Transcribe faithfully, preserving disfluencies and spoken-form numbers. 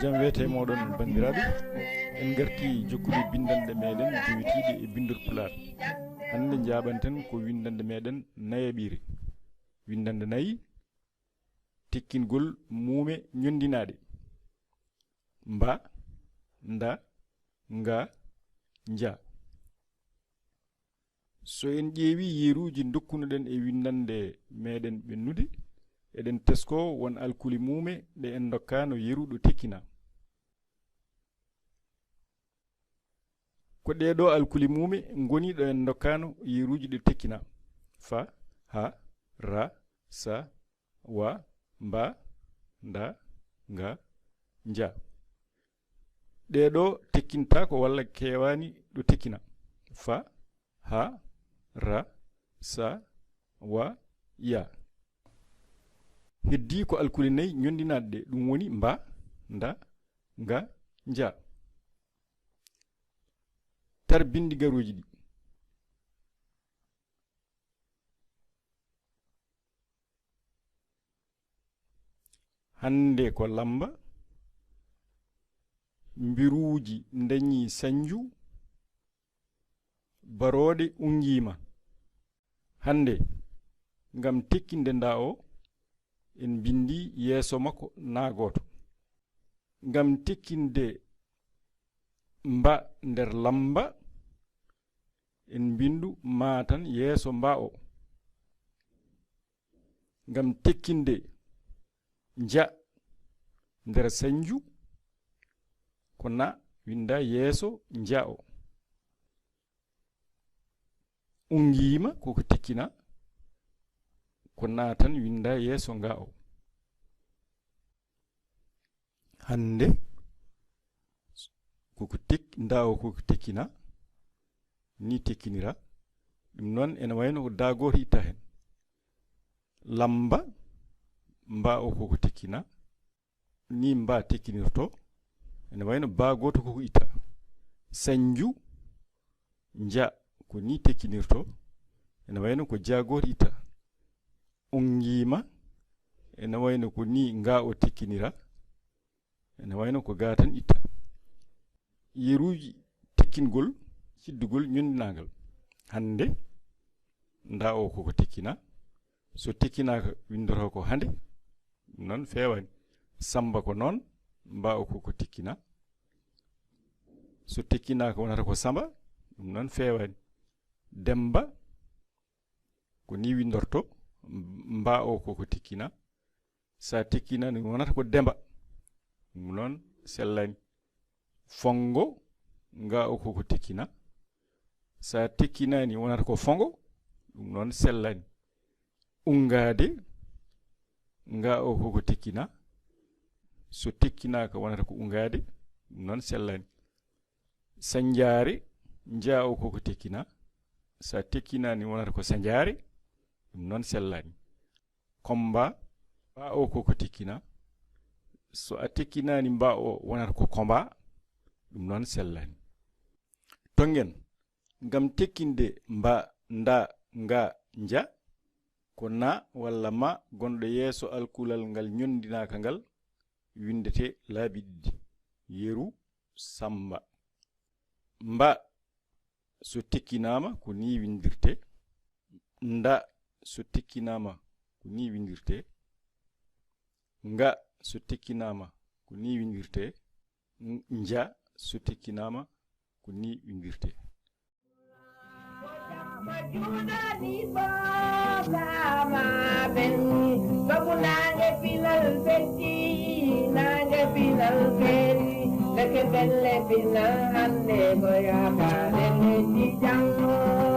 Jam weete mooɗon, banndiraaɓe. En ngarti jokkude binndanɗe meɗen jowitiiɗe e binndol Pulaar. Hannde njaaɓanten ko winndannde meɗen nayaɓiire. Winndannde nayi, tekkingol muume ñonndinaaɗe. Mba, nda, nga, nja. So en ƴeewi yeruuji dokkunoɗen e winndannde meɗen ɓennude, eɗen tesko won alkuli muume ɗe en ndokkaano yeru ɗo tekkina. Ko ɗee ɗo alkuli muume ngoni ɗo en ndokkaano yeruuji ɗo tekkina: fa, ha, ra, sa, wa, mba, nda, nga, nja. Ɗee ɗo tekkintaako walla keewaani ɗo tekkina: fa, ha, ra, sa, wa, ya. Heddii ko alkule nayi ñonndinaaɗe ɗe, ɗum woni mba, nda, nga, nja. Tar binndi garooji ɗi. Hannde ko lamba, mbiruuji ndañii sañju, barooɗe unngiima. Hannde, ngam tekkinde nda o, en mbinndi yeeso makko na gooto. Ngam tekkinde mba nder lamba, en mbinndu ma tan yeeso mba o. Ngam tekkinde nja nder sañju, ko na winnda yeeso nja o. Unngiima koko tekkina, ko na tan winnda yeeso nga o. Hannde koko tek-, nda o koko tekkina, ni tekkinira. Ɗum noon ene wayno ko da gooto itta heen. Lamba, mba o koko tekkina, ni mba tekkinirto, ene wayno ba gooto koko itta. Sañju, nja, ko ni tekkinirto, ene wayno ko ja gooto itta. Unngiima, ene wayno ko ni nga o tekkinira, ene wayno ko ga tan itta. Yeruuji tekkingol, siddugol, ñonndinaangal. Hannde, nda o koko tekkina. So tekkinaaka, winndoto ko hande. Ɗum noon feewaani. Samba ko noon, mba o koko tekkina. So tekkinaaka, wonata ko samba. Ɗum noon feewaani. Demba, ko ni winndorto, mba o koko tekkina. Sa tekkinaani, wonata ko demba. Ɗum noon sellaani. Fonngo, nga o koko tekkina. Sa tekkinaani, wonata ko fonngo. Ɗum noon sellaani. Unngaade, nga o koko tekkina. So tekkinaaka, wonata ko unngaade. Ɗum noon sellaani. Sañjaare, nja o koko tekkina. Sa tekkinaani, wonata ko sañjaare. Ɗum noon sellaani. Kommba, mba o koko tekkina. So a tekkinaani mba o, wonata ko kommba. Ɗum noon sellaani. Tonngen, ngam tekkinde mba, nda, nga, nja, ko na walla ma gonɗo yeeso alkulal ngal ñonndinaaka ngal winndetee laabi ɗiɗi. Yeru, samba. Mba, so tekkinaama, ko ni winndirtee. Nda, so tekkinaama, ko ni winndirtee. Nga, so tekkinaama, ko ni winndirtee. N-, nja, so tekkinaama, ko ni winndirtee. Sabu naange pinal feƴƴi, naange pinal feewi, ndeke belle pinal hannde ko yaakaare leydi janngo.